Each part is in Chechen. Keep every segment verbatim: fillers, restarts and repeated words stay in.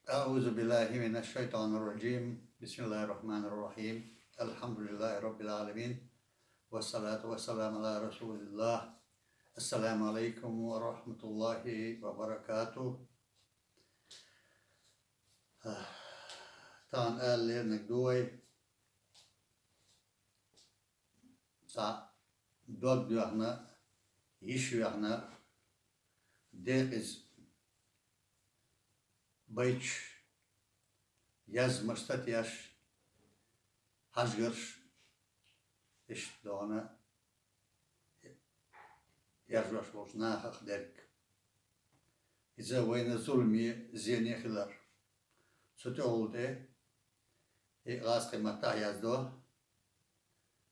أعوذ بالله من الشيطان الرجيم. بسم الله الرحمن الرحيم. الحمد لله رب العالمين. والصلاة والسلام على رسول الله. السلام عليكم ورحمة الله وبركاته. Тахан аьлла лерниг ду вай. Цхьа дог доьхна, йиш йоьхна, декъаза байташ, язмаш, статьяш, хьажгарш, иштта дона яржош волчу нахах дерг. Иза вайна зуламе, зене хилар. Цу тӀехула тӀе и гӀазкхи маттахь яздо,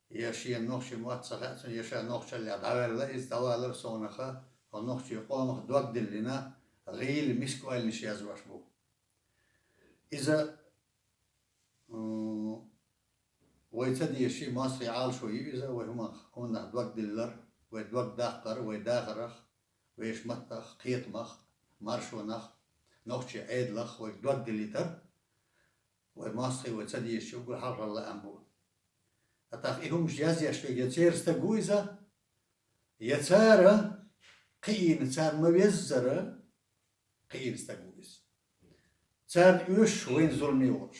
я шен нохчийн мотт ца хаьа цунна, я ша нохчаллехь дӀаваьлла иза, дӀавалар совнаха, хьо нохчийн къомах дог диллина, гӀийла миска ойланаш язваш бу. Иза, м, вай ца дезаш мостагӀий Ӏалашо ю иза, вай хӀуманах, хӀуманах дог диллар, вай дог даккхар, вай дахарах, вешан маттах, кхетамах, маршонах, нохчийн Ӏедалах вай дог диллийтар. Вай мостагӀий вай ца дезаш уггар хьалхара лаам бу. ТӀаккха и хӀумаш язъеш верг я церан стаг ву иза, я цара кхиийна, царна ма-веззара кхиийна стаг ву иза. Царна оьшуш вайна зуламе волуш.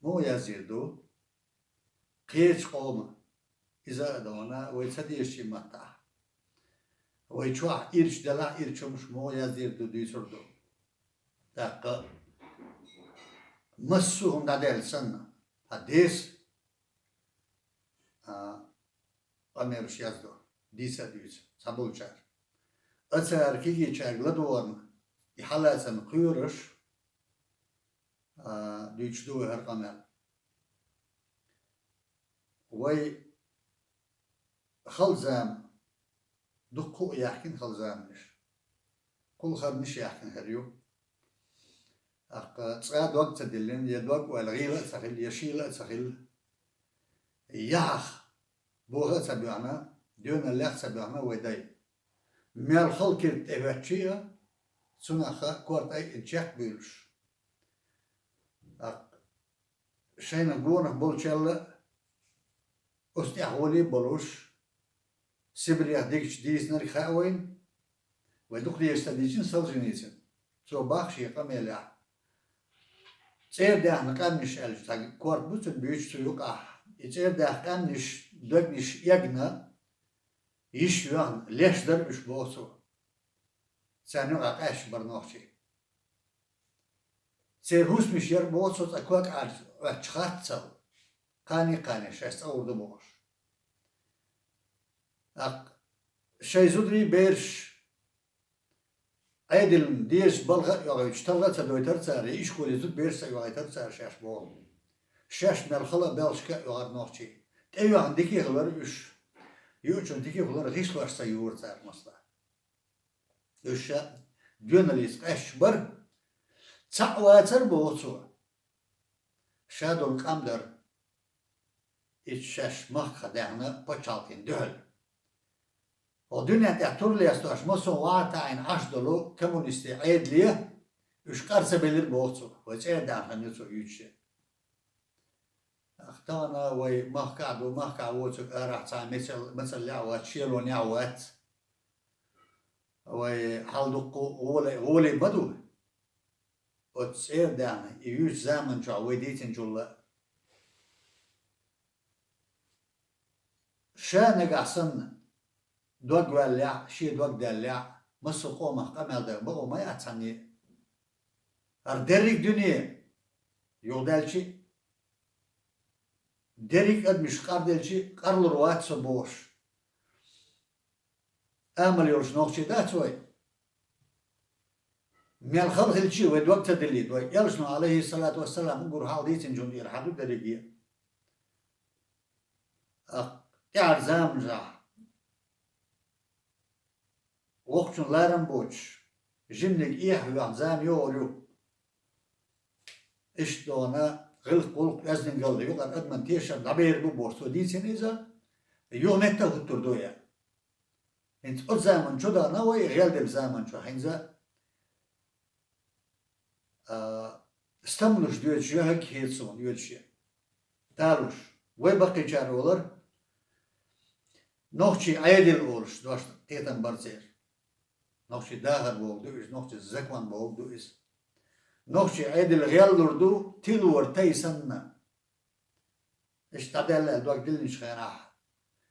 Муха яздийр ду? Кхечу къоман, иза а дона, вай ца дезачийн маттахь. Вай чохь ирча делахь, ирча хӀумаш муха яздийр ду, дуьйцур ду. ТӀаккха массо а хӀума дӀадаьлла санна, хьан деса, а, къамелаш яздо, дийца а дуьйцу, цхьаболчара. А цара кегийчаьрга ладогӀарна, и хьалацарна кхоьруш, а, дуьйцуш ду вай хӀара къамел. Вай хала зама, дуккха а яьхкина хала заманаш. Кхулхарниш яьхкина хир ю. ТӀаккха цкъа дог ца диллина, я дог ойла гӀийла а ца хилла, я шийла а ца хилла. Яхь, боха а ца боьхна, доьналлех а ца боьхна вай дай. Мел хала кирта тӀе хӀоьттича а, цунах а корта айина чекх а буьйлуш. ТӀаккха шайна гонах болчаьрла оцу тӀехь гӀоле а болуш, Сибрех дигча дийцинарг хаьа вайна, вай дукха дезаш ца дийцина Солженицын. Цо боху шен къамелехь: «ЦӀера даьхна къаьмнаш», аьлча, цхьа корта бу цуьнан буьйцуш цу юкъахь. И цӀера даьхна къаьмнаш, дегнаш эгна, йиш йоьхна, леш дара уьш, боху цо. Царна юкъахь къаьсташ бара нохчий. Церан хӀусамаш яра, боху цо, цкъа ког Ӏаьржа Ӏоьттича хаттал, кхане-кхане шаьш цӀа гӀур ду бохуш. ТӀаккха шайн зударий, бераш Ӏедална дезачу балха а йохуьйтуш, талха а ца дойтара цара, я ишколе зуда-бераш ца йохуьйтара цара шаьш, боху. Шаьш мел хала а, белхашка а йохура нохчий. ТӀейоьхна дика хилара уьш. Юучун дика хилара гӀишлош ца юра цара, масала. Уьш ша доьналлица къаьсташ бара. Цхьаъ вацара, боху цо, ша долу къам дара. Иза шаьш махках даьхна пачхьалкхана дуьхьал. Оха дуьнен тӀехь тур лестош, массо а вахьа таӀийна Ӏаш долу коммунистийн Ӏедале уьш къар ца белира, боху цо, вай цӀера даьхна хан ю цо юьйцуш. Ах, тахана вай махкахь ду, махкахь воцург арахь цхьа мецал-, мацаллехь а вац, шелонехь а вац. Вай хьал дуккха гӀоле, гӀоле ма ду. Оцу цӀера даьхна и юьйцу заман чохь вай дийцинчул а. Ша нагахь санна дог ваьллехь, шен дог даьллехь, массо а къомах къамел дан бакъо ма яц цхьанне. ХӀара дерриг а дуьне юхадаьлчи, дерриг а адамаш къарделчи, къарлур вац со бохуш, амал йолуш нохчий дац вай. Мел хала хилчи, вай дог ца диллийта вай. Элчано, Ӏалайхиссалату вассалам, уггар хьалха дийцинчунна тӀера хьан ду дерриге а. ТӀаьхьара заманашкахь воккхачун ларам боцуш, жиманиг эхь а ваьхна зама йогӀур ю. Иштта дона гӀиллакх-гӀуллакх, оьздангалла юкъара адаман тешам дӀабер бу бохуш, цо дийцина иза, юха метта а хӀуттур ду аьлла. ХӀинца оцу заман чу дахана вай, гӀелделла заман чу, хӀинца А, стамлуш доьдуш йоьхьаг хета суна йоьдуш я. Талуш. Вай баккхийчара олар, нохчий Ӏедал олуш дош кхетам бар церан. Нохчий дахар боху ду иза, нохчий закон боху ду иза. Нохчий Ӏедал гӀеллур ду, тилора тай санна. Иштта дӀадаьлла аьлла дог диллинчу хенахь,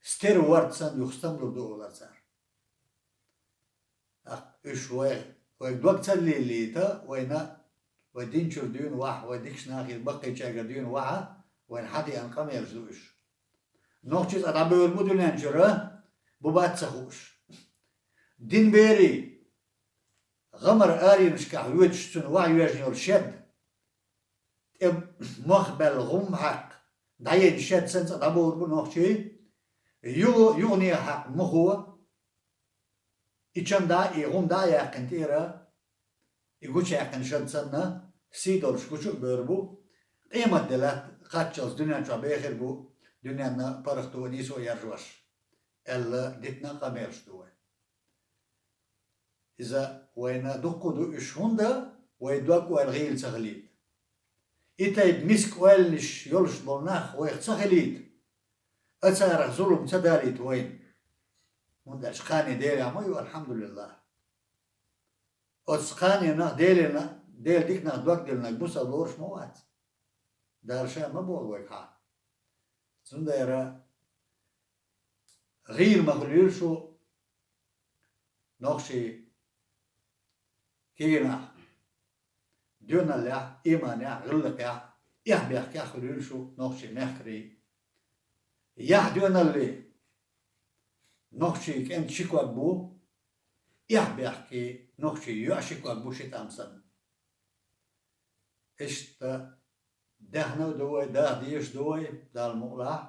стер ворта санна юха стамлур ду олар цара. ТӀаккха уьш вай, вай дог ца лелийта, вайна, вай дин чуьра дуьйна вахь, вай дикачу нахера баккхийчаьргара дуьйна вахьа, вайна хьадеана къамелаш ду уьш. Нохчий цкъа дӀабевр бу дуьнен чуьра, бу бац ца хууш. Дин берий, гӀамар аренашкахь воьдуш цуьнан вахь йоьжна йолу шед, тӀе мох баьлла гӀум хьаьккха, дӀаена шед санна цкъа дӀабовр бу нохчий, юха, юха нехан хьаьккха мохо, и чан дӀа а, и гӀум дӀа а яьккхина тӀера, и гучуяьккхина шад санна, сий долуш гучу а бевр бу, къемат де латта кхаччалц дуьнен чохь бехир бу, дуьненна паргӀато а, нийсо а яржош, аьлла, дитина къамелаш ду вай. Иза вайна дуккха а ду уьш, хӀунда вай дог-ойла гӀийла ца хилийта. И тайпа миска ойланаш йолуш болу нах вайх ца хилийта, а царах зулам ца далийта вайна. ХӀунда аьлча кхане Делехь ма ю, алхьамдулиллахӀ. Оцу кханенах Делена, Дела дика нах дог диллинарг мусал лоруш ма вац. Дала ша ма боху вайга хьан. Цундела гӀийла ма хуьлийла шу, нохчий кегийнахь, доьналлехь, ийманехь, гӀиллакхехь, эхь-бехкехь хуьлийла шу, нохчий мехкарий. Яхь доьналлий, нохчий кӀентан ши ког бу, эхь-бехкий, нохчий йоьӀан ши ког бу ши тӀам санна. Иштта даьхна а ду вай, даха дезаш а ду вай, Далла мукъалахь.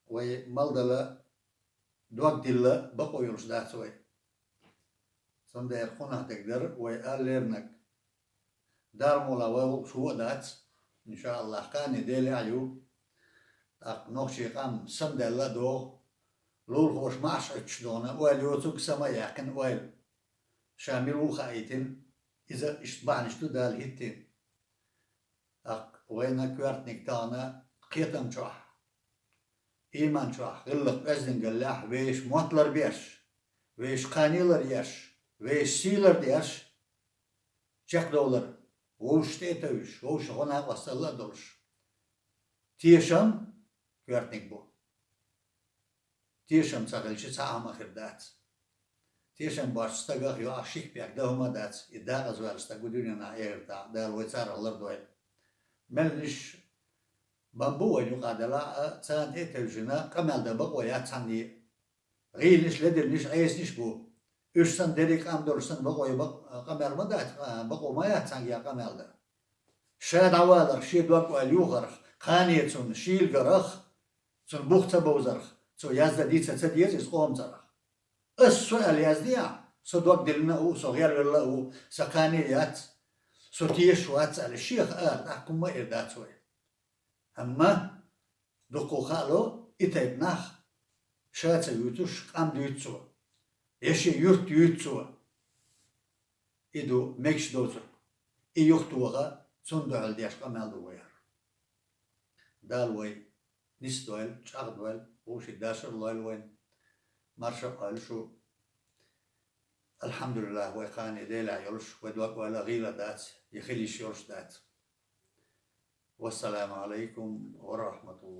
Вай малдала, дог дилла бакъо йолуш дац вай. Цундела кхунах дерг дара вай аллернаг. Далла мукъалахь вай гӀуллакхаш вон а дац, иншааллахӀ, кхане Делехь а ю. ТӀаккха нохчий къам самадаьлла а догӀу, лулахоша маӀаш Ӏуьттуш догӀу, ойла йоцург сама а яьккхина ойла. Ша мила ву хаийтина, иза иштта бахьанаш ду Дала хӀиттийна. ТӀаккха вайна коьртаниг тахана кхетам чохь, ийман чохь, гӀиллакх-оьздангаллехь вешан мотт ларбеш, вешан кхане ларъеш, вешан сий лардеш, чекхдовлар, вовшашна тӀе а тевжаш, вовшашна гӀо-накъосталла а долуш, тешам коьртаниг бу. Тешам ца хилча, цхьа а хӀума хир дац. Тешам боцучу стагах йоӀах ши кепек дан хӀума а дац, и декъаза ваьлла стаг ву дуьненахь, эхартахь, Дала вай царах лардойла. Мелланаш бан бу вайна юкъа делахь а, царна тӀе а тевжина, къамел дан бакъо яц цхьанне а. ГӀийланаш, ледиллинаш, Ӏесанаш бу. Уьш санна дерриг къам долуш санна, бакъо я бакъ-, къамел ма дац, а, бакъо ма яц цхьаьнгге къамел дан. Ша дӀаваларх, шен дог-ойла юхарх, кхане цунна шийла гарах, цунна бух ца бовзарх, цо яздан дийца ца деза иза къоман цӀарах. Ас со аьлла яздехьа, со дог диллина а ву, со гӀелвелла а ву, сан кхане а яц, со тешаш вац аьлла, шех ара тӀаккха хӀумма а эр дац вай. Амма дуккха хаало, и тайпа нах ша ца юьйцуш, къам дуьйцу цо, я шен юрт юьйцу цо. И ду мегаш доцург. И юхатоха, цунна дуьхьал деш къамел ду вай хӀара. Дала вай нисдойла, чӀагӀдойла, вовшийн дашар а лойла вайна, марша а Ӏойла шу. АлхьамдулиллахӀ, вай кхане Делехь йолуш, вай дог-ойла а гӀийла дац, я хила йиш йолуш дац. Вассаламу Ӏалайкум ва рахьматуллахӀ.